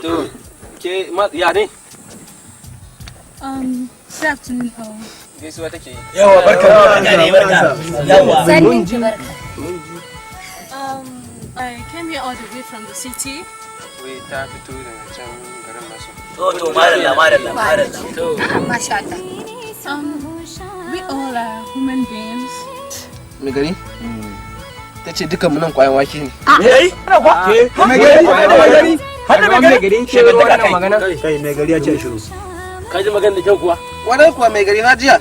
To, ke ma ya ne? Good afternoon all. Gaisuwa take yi. Yawa, barka, barka ne, barka. Yawa. Sannin ki, barka. I came here all the way from the city. Wai ta fito daga can garin nasu. To, madalla, madalla, madalla. To. Masha Allah. We all are human beings. Mai gari? Ta ce dukan mu nan kwayan wake ne. Eh? Mai gari, mai gari. Har da mai gari? Ke wannan magana? Kai, mai gari ya ce shiru. Ka ji magana da kyau kuwa? Kwarai kuwa, mai gari, na jiya.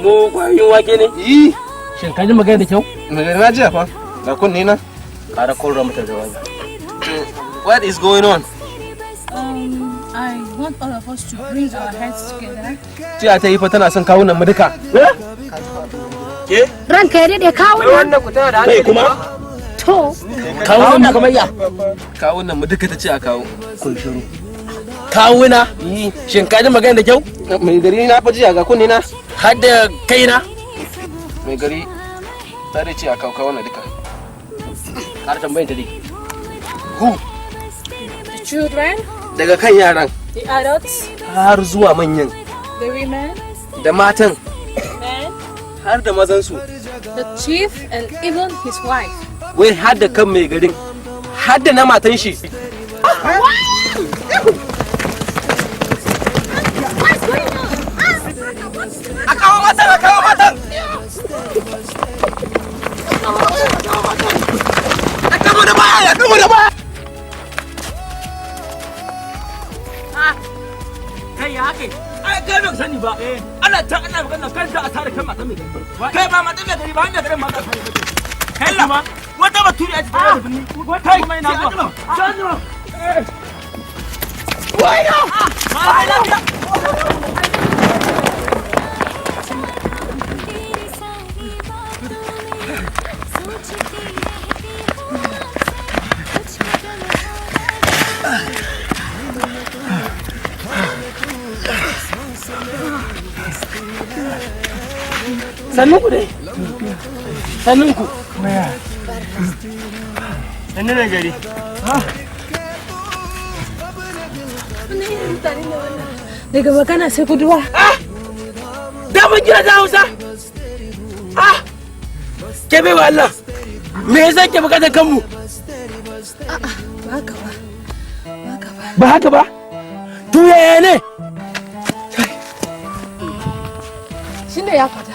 Mu kwayoyin wake ne? Yi. Shin ka ji magana da kyau? Mai gari, na jiya fa. Ga kunne na. Ƙara korra mata jawabi. What is going on? I want all of us to bring our heads together. Jiya ta yi fa tana son kawunan mu duka. Ke? Ranka ya daɗe, kawo nan. Wannan ku tana da Kai kuma? To. Kawuna kamar ya? Kawunan mu duka ta ce a kawo. Kun shiru. Kawuna? Shin ka ji magana da kyau? Mai gari, na fa jiya, ga kunne na. Har da kaina? Mai gari, ta dai ce a kawo kawunan duka. Ƙara tambayin ta dai. Who? The children, Daga kan yaran the adults, har zuwa manyan the women, da matan men, har da mazan su. the chief, and even his wife. Wai har da kan mai garin har da na matan shi. A kawo matan, a kawo matan, a kamo da baya, a kamo da baya. Kai, ya haka? Ai kai ba sani ba. Ana ta ana magana kan ta a tare kan matan mai gari. Kai, ba matan mai gari ba, hanyar garin ma za ta yi. Kai la wata baturi a cikin da binni. Kai, mai na zuwa. Sai zuwa. Wai na! Wai na! Sannun ku dai. Sannun ku. Sannu na gari. Daga magana sai guduwa. Da mun gina ta Hausa. Ah! Ke bai wa Allah. Me yasa ke bukatar kanmu? Ba haka ba. Ba haka ba. Ba haka ba? To, yaya ne? Shi ne ya fada.